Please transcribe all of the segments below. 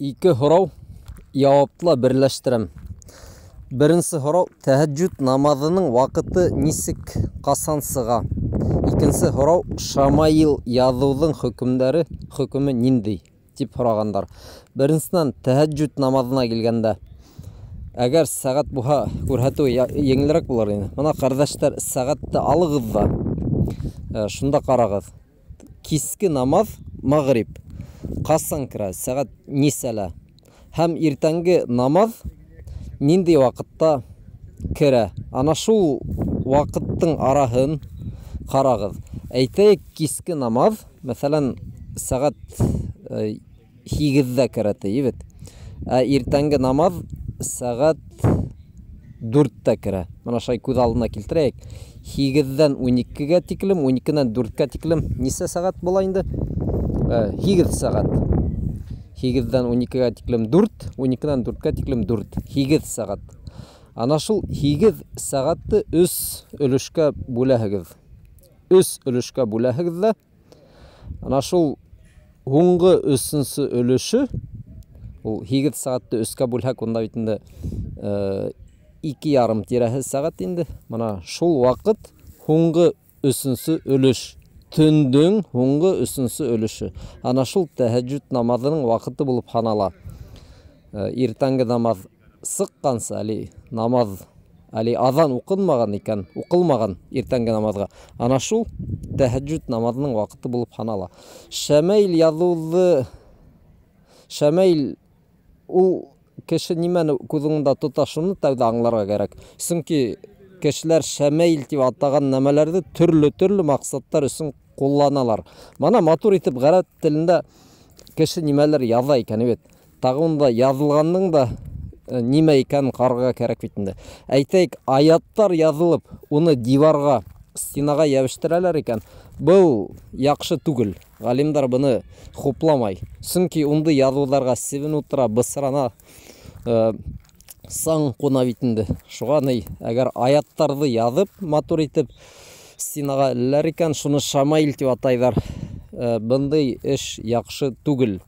Ике һорау, яуапты ла берләштерәм. Беренсе һорау: тәһәджүд намаҙының ваҡыты нисек, ҡасан сыға? Икенсе һорау: шамаил яҙыуҙың хөкөмдәре, хөкөмө ниндәй, тип һорағандар. Беренсенән, тәһәджүд намаҙына килгәндә, әгәр сәғәт булһа, күрһәтеү еңелерәк булыр ине. Бына, ҡәрҙәштәр, сәғәтте алығыҙ ҙа, шунда ҡарағыҙ. Киске намаҙ, мағриб, ҡасан керә, сәғәт нисәлә? Һәм иртәнге намаҙ ниндәй ваҡытта керә? Ана шул ваҡыттың араһын ҡарағыҙ. Әйтәйек, киске намаҙ, мәҫәлән, сәғәт 8-ҙә керә тейебеҙ. Ә иртәнге намаҙ сәғәт 4-тә керә. Бына шулай күҙ алдына килтерәйек. 8-ҙән 12-гә тиклем, 12-нән 4-кә тиклем нисә сәғәт була инде? 8 сәғәт. 8-ҙән 12-гә тиклем 4, 12-нән 4-кә тиклем 4, 8 сәғәт. Ана шул 8 сәғәтте 3 өлөшкә бүләһегеҙ. 3 өлөшкә бүләһегеҙ ҙә, ана шул һуңғы 3-нсө өлөшө, ул 8 сәғәтте 3-кә бүлһәк, унда бит инде 2,5 тирәһе сәғәт инде. Бына шул ваҡыт һуңғы 3-нсө өлөш, төндөң һуңғы 3-нсө өлөшө. Ана шул тәһәджүд намаҙының ваҡыты булып һанала. Иртәнге намаҙ сыҡҡансы, әле намаҙ, әле аҙан уҡынмаған икән, уҡылмаған иртәнге намаҙға, ана шул тәһәджүд намаҙының ваҡыты булып һанала. Шәмәйл яҙыуҙы, шәмәйл ул кеше нимәне күҙ уңында тота, шуны тәүҙә аңларға кәрәк. Сөнки кешеләр шәмәйл тип атаған нәмәләрҙе төрлө-төрлө маҡсаттар өсөн ҡулланалар. Бына матур итеп ғәрәп телендә кеше нимәләр яҙа икән бит. Тағы унда яҙылғандың да нимә икәнен ҡарарға кәрәк бит инде. Әйтәйек, аяттар яҙылып, уны диварға, стенаға йәбештерәләр икән, был яҡшы түгел. Ғалимдар быны хупламай. Сөнки ундай яҙыуҙарға себен ултыра, бысрана, саң ҡуна бит инде. Шуға ни, әгәр аяттарҙы яҙып, матур итеп стенаға эләләр икән, шуны шамаил тип атайҙар. Бындай эш яҡшы түгел.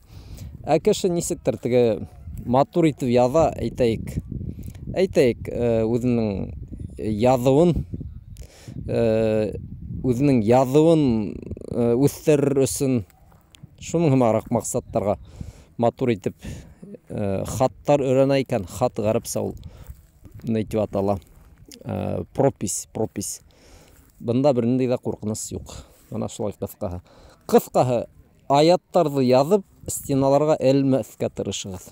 Ә кеше нисектер теге матур итеп яҙа, әйтәйек. Әйтәйек, үҙенең яҙыуын, үҙенең яҙыуын үҫтерер өсөн шуның һымағыраҡ маҡсаттарға матур итеп хаттар өйрәнә икән. Хат ғәрәпсә ул ни тип атала? Пропись, пропись. Бында бер ниндәй ҙә ҡурҡыныс юҡ. Бына шулай ҡыҫҡаһы. Ҡыҫҡаһы, аяттарҙы яҙып, стеналарға элмәҫкә тырышығыҙ.